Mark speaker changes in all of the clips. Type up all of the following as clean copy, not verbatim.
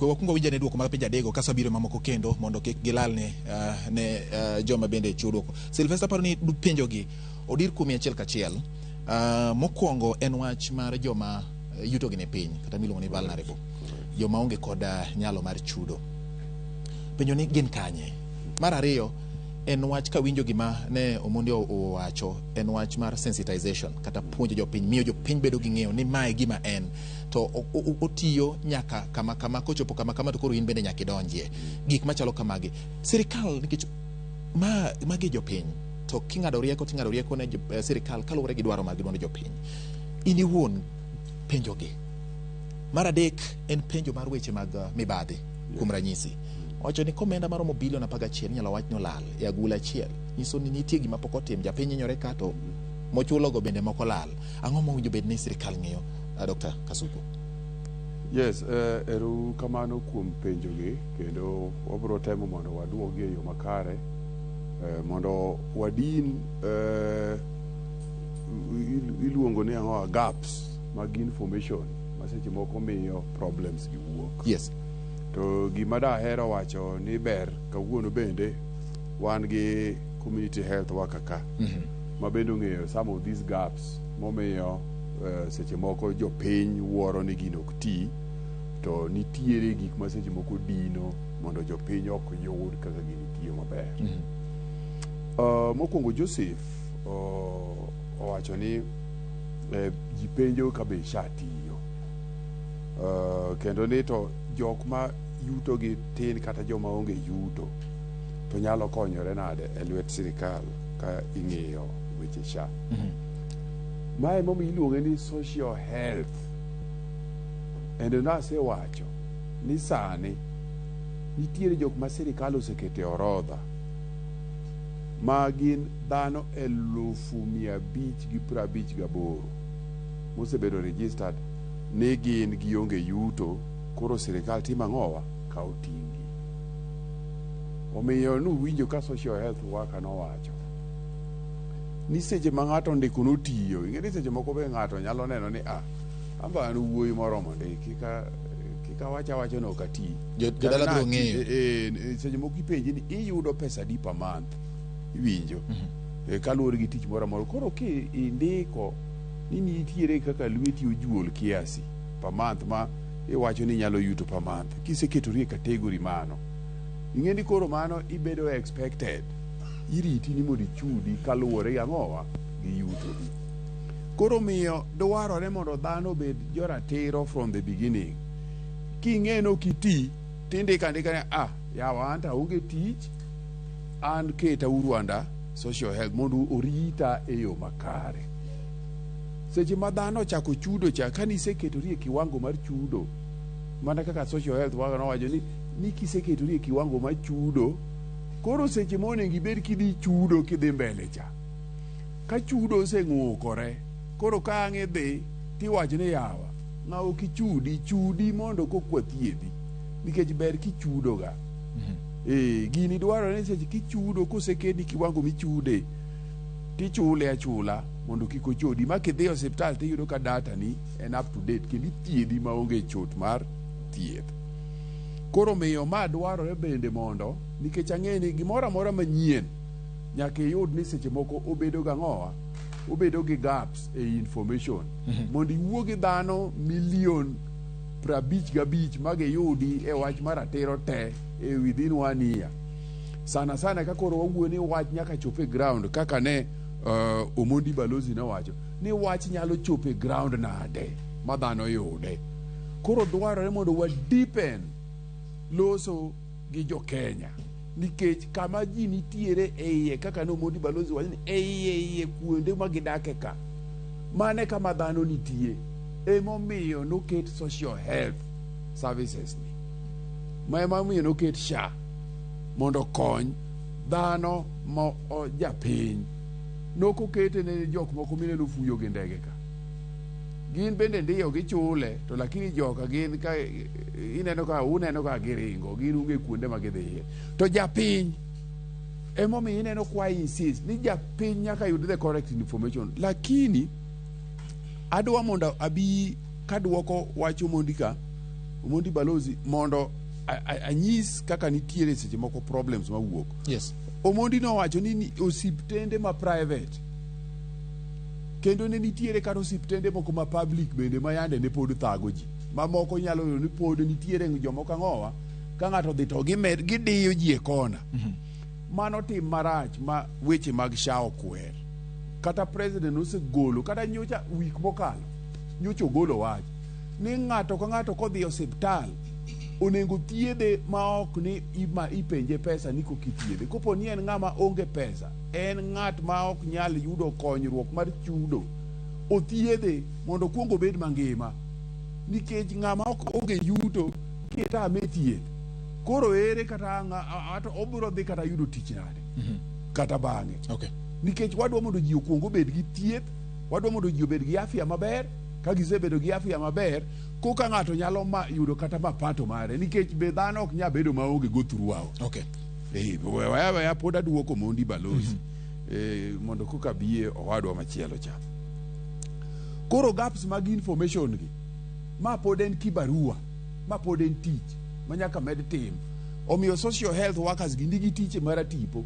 Speaker 1: We wakwongo winj ane dwoko mag penjo adego kaso abiro mamoko kendo mondo kik gilal ne, ne joma bende chiwo dwoko. Sylvester paro ni penjogi odir kuomi achiel kachiel. Mokwongo en wach mar joma yutogi ni piny kata miluongo ni vulnerable. Joma onge kod nyalo mar chudo. Penjo ni gin kanye? Mar ariyo en wach kawinjo gima ne Omondi owacho en wach mar sensitization kata puonjo jopiny miyo jopiny bedo gi ng'eyo ni mae gima en to otiyo nyaka kama kama kochopo kama kama to koro in bende nyaka idonjie gik machalo kamagi sirikal nikech ma magi jopiny to king'ado rieko ting'ado rieko ne sirikal kaluwore gi dwaro mag duond jopiny in iwuon penjogi mar adek en penjo mar weche mag mibadhi kuom ranyisi owacho ni komenda maromo bilion 11 inyalo wach ni olal e agula achiel nyiso ni nitie gima pok otim japiny hinyore ka to mochulogo bende moko lal ang'o mowinjo bed ni sirikal ng'iyo Dr. Kasuku?
Speaker 2: Yes, ero kamano kuom penjogi kendo wabiro temo mondo waduogi e yo makare mondo wadin iluongo ni ang'o gaps mag information ma seche moko miyo problems gi wuok.
Speaker 1: Yes.
Speaker 2: To gima dahero wacho ni ber kawuono bende wan gi community health worker ka ma bende ong'eyo some of these gaps momiyo seche moko jopiny wuoro ni gino ok ti to nitiere gik ma seche moko dino mondo jopiny ok yud kaka gini tiyo maber. Mokwongo Joseph owacho ni ji penjo ka be SHA tiyo. Kendo ni to jok ma yuto gi tin kata joma onge yuto to nyalo konyore nade e lwet sirikal ka ing'iyo weche SHA. Mae momiyo iluonge ni social health. Endo nasewacho ni sani nitiere jok ma sirikal oseketo e orodha ma gin dhano 558,000 mosebedo registered ni gin gionge yuto koro sirikal timo ang'owa kawo ting'gi. Omiyo nuwinjo ka social health worker nowacho ni seche ma ng'ato ondiko notiyo ing'e ni seche moko be ng'ato nyalo neno ni ah amba an wuoyi moromo ndi kika kik awach awacha ni ok ati.
Speaker 1: Jodala biro ng'eyo.
Speaker 2: Seche moko ipenji ni iyudo pesa adi per month iwinjo kaluwore gi tich moro amora koro ki indiko ni nitiere kaka lweti ojuol kiasi per month ma iwacho ni inyalo yuto per month kiseketori e category mano ing'e ni koro mano ibedo expected iriti ni mondo ichudi kaluwore gi ang'owa gi yutoni koro miyo dwarore mondo dhano obed joratiro from the beginning king'e ni ok iti tindiko andika ni ah yawa an to aonge tich an keta uru under social health mondo orita e yo makare seche ma dhano ochako chudo cha ka niseketori e kiwango mar chudo mana kaka social health worker nowacho ni kiseketori e kiwango mar chudo koro seche monego ibed kidhi chudo kidhi mbele cha ka chudo oseng'ukore koro ka ang' idhi tiwacho ni yawa ng'a ok ichudi chudi mondo kokwa thiedhi nikech ber kichudo ga gini dwarore ni seche kichudo koseketni kiwango michude tichule achula mondo kik ochodi ma kidhi e osiptal tiyudo ka data ni en up to date kendo ithiedhi maonge chot mar thieth koro miyo ma dwarore bende mondo nikech ang'e ni gimoro amora manyien nyaka iyud ni seche moko obedo gang'owa obedo gi gaps e information mondo iwuo gi dhano milion 55 ma giyudi e wach mar ratiro te e within one year sana sana ka koro wawuoyo ni wach nyaka chop e ground kaka ne Omondi Balozi nowacho ni wach nyalo chopo e ground nade ma dhano yude koro dwarore mondo wa deepen loso gi jo Kenya nikech kama ji nitiere e iye kaka ne Omondi Balozi wacho ni e iye iye kuonde ma gidake ka mane kama dhano nitie emomiyo noket social health services ni ma emomiyo noket SHA mondo okony dhano ma japiny nokokete ne jok moko mineno fuyo gi ndege ka gin bende ndiyo gichule to lakini joka gin ka ineno ka uneno ka giringo gin onge kuonde ma gidhiye to japiny emomiyo ineno kwa insist ni japiny nyaka yud the correct information lakini adwa mondo abi kaduoko wach Omondi ka Omondi Balozi mondo anyis kaka nitiere seche moko problems mawuok.
Speaker 1: Yes.
Speaker 2: Omondi nowacho ni osiptende ma private kendo ne nitiere kata osiptende moko ma public bende ma yande ne pod thago ji. Mamoko inyalo yudo ni pod nitiere jomoko ang'owa ka ng'ato odhi to gidiyo ji e kona. Mano tim marach ma weche mag SHA okwer. Kata president osegolo kata nyocha week mokalo nyocha ogolo wach ni ng'ato ka ng'ato kodhi e osiptal onego thiedhe ma ok ni ipenje pesa ni koka ithiedhe. Kopo ni en ng'ama onge pesa, en ng'at ma ok nyal yudo konyruok mar chudo, othiedhe mondo okuong obed mangima. Nikech ng'ama ok onge yuto kitame thieth, koro ere kata obiro dhi kata yudo tich nade kata bang'e.
Speaker 1: Okay.
Speaker 2: Nikech wadwa mondo ji okuong obed gi thieth, wadwa mondo ji obed gi afya maber. Ka gisebedo gi afya maber, koka ng'ato nyalo yudo kata mapato mare, nikech be dhano ok nyal bedo maonge go throughout.
Speaker 1: Okay.
Speaker 2: Weya weya pod aduoko Mondi Balozi. Mondo koka biye owadwa machielo cha. Koro gaps mag information gi, ma pod en kibarua, ma pod en tich ma nyaka med tim. Omiyo social health workers gi nigi tich mar tipo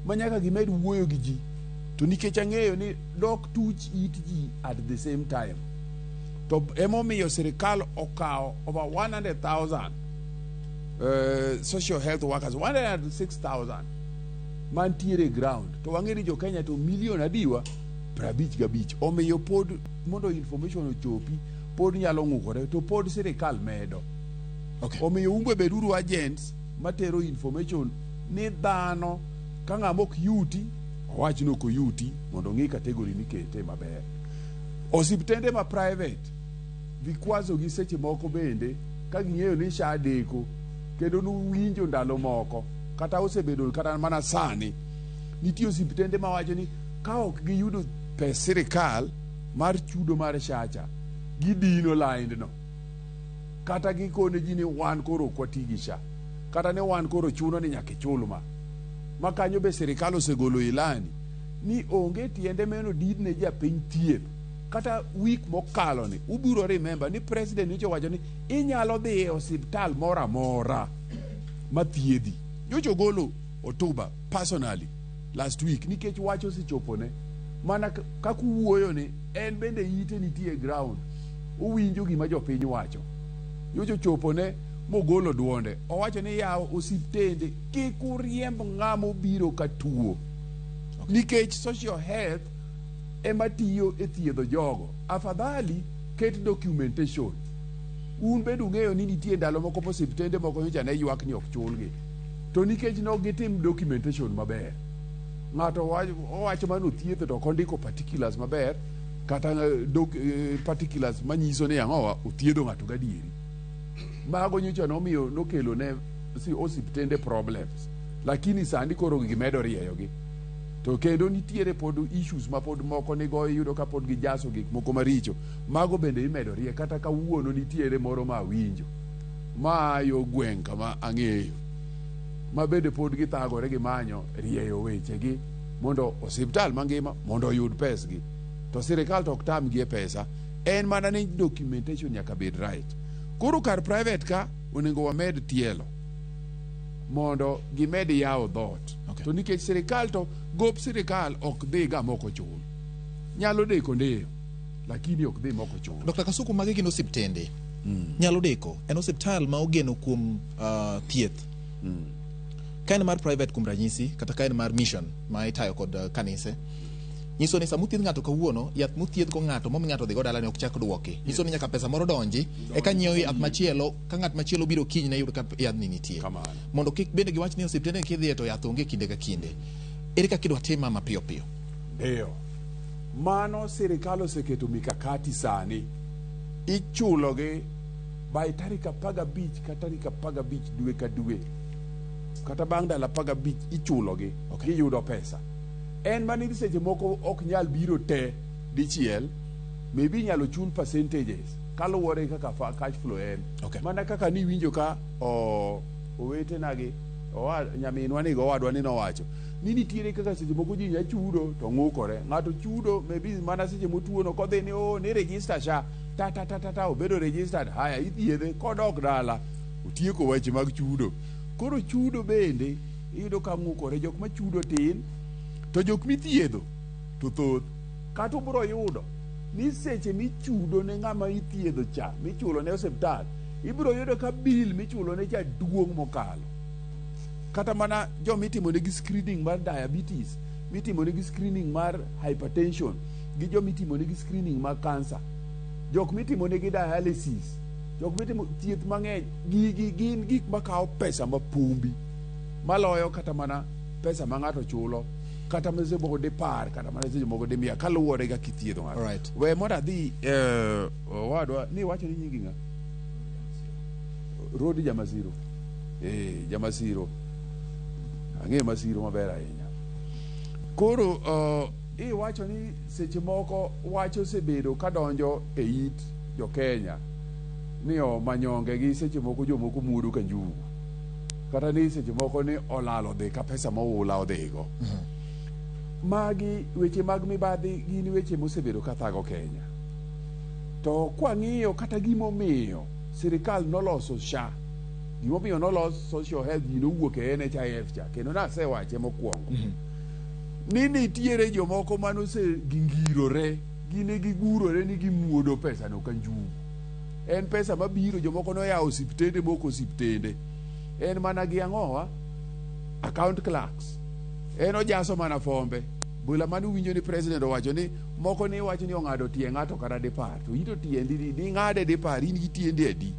Speaker 2: ma nyaka gimed wuoyo gi ji. To nikech ang'eyo ni dok tuch it ji at the same time. To emomiyo sirikal okawo over 100,000 social health workers, 106,000 mantiere ground. To wang'eyo ni jo Kenya to milion adiwa 55. Omiyo pod mondo information ochopi pod nyalo ng'ukore to pod sirikal medo.
Speaker 1: Okay.
Speaker 2: Omiyo umbe beduru agents matero information ni dhano ka ng'ama ok yuti owach ni ok oyuti mondo ong'i category mikete maber. Osiptende ma private vikwazo gi seche moko bende ka ging'eyo ni SHA deko kendo nuwinjo ndalo moko kata osebedo kata mana sani nitie osiptende mawacho ni ka ok giyudo pes sirikal mar chudo mar SHA cha gidino line no kata gikone ji ni wan koro ok wati gi SHA kata ni wan koro chuno ni nyaka ichul ma kanyo be sirikal osegolo ilani ni onge tiende meno didne japiny thieth. Kata week mokalo ni ubiro remember ni president nyocha owacho ni inyalo dhi e osiptal moro amora mathiedhi. Nyocha ogolo hotuba personally last week nikech wach osechopone mana kaka uwuoyo ni en bende ite nitie e ground owinjo gima jopiny wacho. Nyocha ochopone mogolo duonde owacho ni yaw osiptende kik uriemb ng'ama obiro ka tuo. Nikech social health ema tiyo e thiedho jogo. Afadhali ket documentation. Un bende ung'eyo ni nitie ndalo moko mosiptende moko nyocha ne ywak ni ok chulgi. To nikech ne ok gitim documentation maber. Ng'ato owacho mana othietho to ok ondiko particulars maber kata particulars manyiso ni ang'owa othiedho ng'ato gadieri. Mago nyocha nomiyo nokelo ne osiptende problems. Lakini sani koro gimedo rieyogi. To kendo nitiere pod issues ma pod moko nigo iyudo ka pod gijaso gik moko maricho. Mago bende imedo rie kata kawuono nitiere moro ma awinjo. Ma yo gweng' kama ang'eyo. Ma bende pod githagore gimanyo rieyo wechegi mondo osiptal mangima mondo oyud pesgi. To sirikal to ok tamgi e pesa. En mana ni documentation nyaka bed right. Koro kar private ka onego wamed tielo mondo gimed yawo dhoot.
Speaker 1: Okay.
Speaker 2: To nikech sirikal to gop sirikal ok dhi ga mok ochul. Nyalo deko ndiyo, lakini ok dhi mok ochul.
Speaker 1: Dr. Kasuku, magi gin osiptende. Nyalo deko. En osiptal ma ogeno kuom thieth. Ka en mar private kuom ranyisi, kata ka en mar mission ma itayo kod kanise, nyiso ni sama othiedh ng'ato kawuono, yath mothiedh go ng'ato momi ng'ato dhi go dalane ok chak duoki. Nyiso ni nyaka pesa moro donji, eka nyiewo yath machielo, ka ng'at machielo biro kiny ne yud ka yadhni nitie.
Speaker 2: Kamano.
Speaker 1: Mondo kik bende giwach ni osiptende kidhiye to yath onge kinde ka kinde. Ere kaka idwa tim ma mapiyo piyo?
Speaker 2: Ndiyo. Mano sirikal oseketo mikakati sani. Ichulogi by tarik 15 ka tarik 15 dwe ka dwe. Kata bang' ndalo 15 ichulogi.
Speaker 1: Okay.
Speaker 2: Giyudo pesa. En mana ni seche moko ok nyal biro te dichiel, maybe inyalo chul percentages kaluwore kaka cash flow en.
Speaker 1: Okay.
Speaker 2: Mana kaka niwinjo ka owetena gi nyaminwa ni gowadwa ni nowacho ni nitiere kaka seche moko ji nya chudo to ng'ukore. Ng'ato chudo maybe mana seche motuono kodhi ni ni register SHA. Ta ta ta ta ta obedo registered, haya ithiedhe kodok dala otieko weche mag chudo. Koro chudo bende iyudo ka ng'ukore, jok ma chudo tin to jok mithiedho to thoth. Kata ubiro yudo ni seche michudo ne ng'ama ithiedho cha, michulo ne osiptal, ibiro yudo ka bill michulo ne cha duong' mokalo. Kata mana joma itimonegi screening mar diabetes, mitimonegi screening mar hypertension, gi joma itimonegi screening mar cancer, jok mitimonegi dialysis, jok mitimo thieth mang'eny, gigi gin gik makawo pesa mapumbi maloyo kata mana pesa ma ng'ato chulo kata ma seche moko dipar kata mana seche moko dimia kaluwore kaka ithiedho ng'ato.
Speaker 1: Alright.
Speaker 2: We mondo adhi owadwa ni iwacho ni nyingi ng'a? Rodi Jamasiro. Jamasiro. Ang'eyo Masiro maber ahinya. Koro iwacho ni seche moko wach osebedo kadonjo e it jo-Kenya ni o manyonge gi seche moko jomoko muodo ka njugu. Kata ni seche moko ni olal odhi ka pesa moula odhigo. Magi weche mag mibadhi gin weche mosebedo ka thago Kenya. To kwang'iyo kata gimomiyo sirikal noloso SHA, gimomiyo nolos social health ji nowuok e NHIF cha, kendo nasewache mokwongo. Ni nitiere jomoko manosegingirore, gine gigurore ni gimuodo pesa no ka njugu. En pesa mabiro, jomoko noyawo osiptende moko osiptende. En mana gi ang'owa? Account clerks. En ojaso mana fombe. Bula mane uwinjo ni president owacho ni moko ni wacho ni ong'ado tie ng'ato kata dipar. To ito tiendi di ding'ade dipar in gi tiendi adi?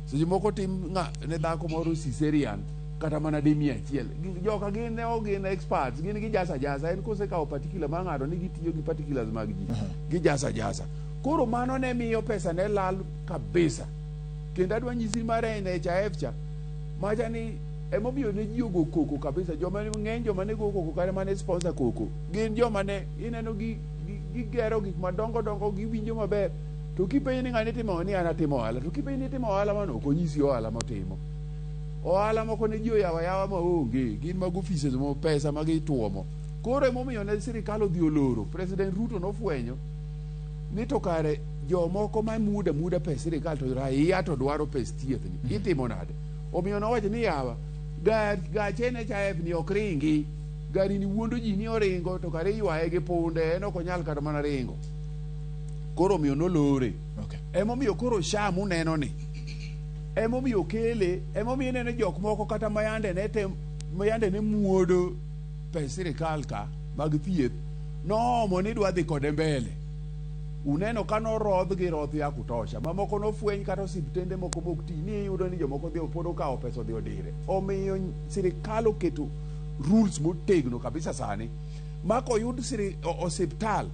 Speaker 2: Seche moko tim ne dhako moro cesarean kata mana di 100. Joka gin ne ok gin experts, gin gijasa jasa. En kosekawo particular mar ng'ato ni gitiyo gi particulars mag ji. Gijasa jasa. Koro mano ne miyo pesa ne lal kabisa. Kendo adwa nyisi mar NHIF cha, macha ni emomiyo ne ji ogo koko kabisa. Joma ng'eny joma ne go koko kata mane sponsor koko gin joma ne ineno gi gigero gik madongo dongo, giwinjo maber. To kipenjo ni ng'ani timo ni an atimo ohala, to kipenjo ni itimo ohala mano ok onyisi ohala motimo. Ohala moko ne ji oyawo ayawa maonge, gin mag offices mo pesa ma gituomo. Koro emomiyo ne sirikal odhi oloro. President Ruto nofwenyo ni to kare jomoko ma muodo amuoda pes sirikal to raia to dwaro pes thieth ni itimo nade? Omiyo nowacho ni yawa gach NHIF ni ok ringi. Gari ni wuondo ji ni oringo to kare iywaye gi punde en ok onyal kata mana ringo. Koro omiyo nolore.
Speaker 1: Okay.
Speaker 2: Emomiyo koro SHA muneno ni emomiyo okele, emomiyo ineno jok moko kata mayande ne tem, mayande ne muodo pes sirikal ka mag thieth noomo ni dwa dhi kode mbele. Uneno ka norodh gi roth ya kutosha. Mamoko nofweny kata osiptende moko mok ti ni iyudo ni jomoko dhi pod okawo pesa odhi odire. Omiyo sirikal oketo rules motegno kabisa sani ma koyud osiptal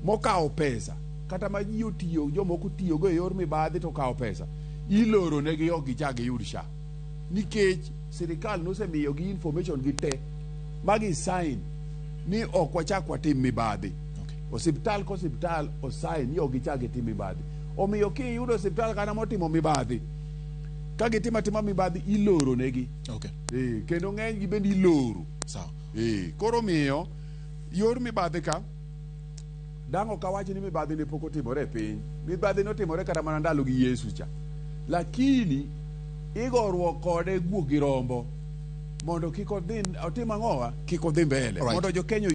Speaker 2: mokawo pesa kata ma ji otiyo jomoko otiyogo e yor mibadhi to okawo pesa iloro negi ok gichak giyud SHA nikech sirikal nosemiyogi information gi te ma gi sign ni ok wachak watim mibadhi.
Speaker 1: Okay.
Speaker 2: Osiptal ka osiptal osign ni ok gichak gitim mibadhi. Omiyo kiyudo osiptal kata motimo mibadhi, ka gitimo atima mibadhi iloro negi.
Speaker 1: Okay.
Speaker 2: Kendo ng'eny gi bende iloro.
Speaker 1: Sawa.
Speaker 2: Koro miyo yor mibadhi ka dang' ok awach ni mibadhi ne pok otimore e piny. Mibadhi notimore kata mana ndalo gi Yesu cha. Lakini igoruok kode guok gi rombo mondo kik odhi otim ang'owa kik odhi mbele.
Speaker 1: Alright.
Speaker 2: Mondo jo Kenya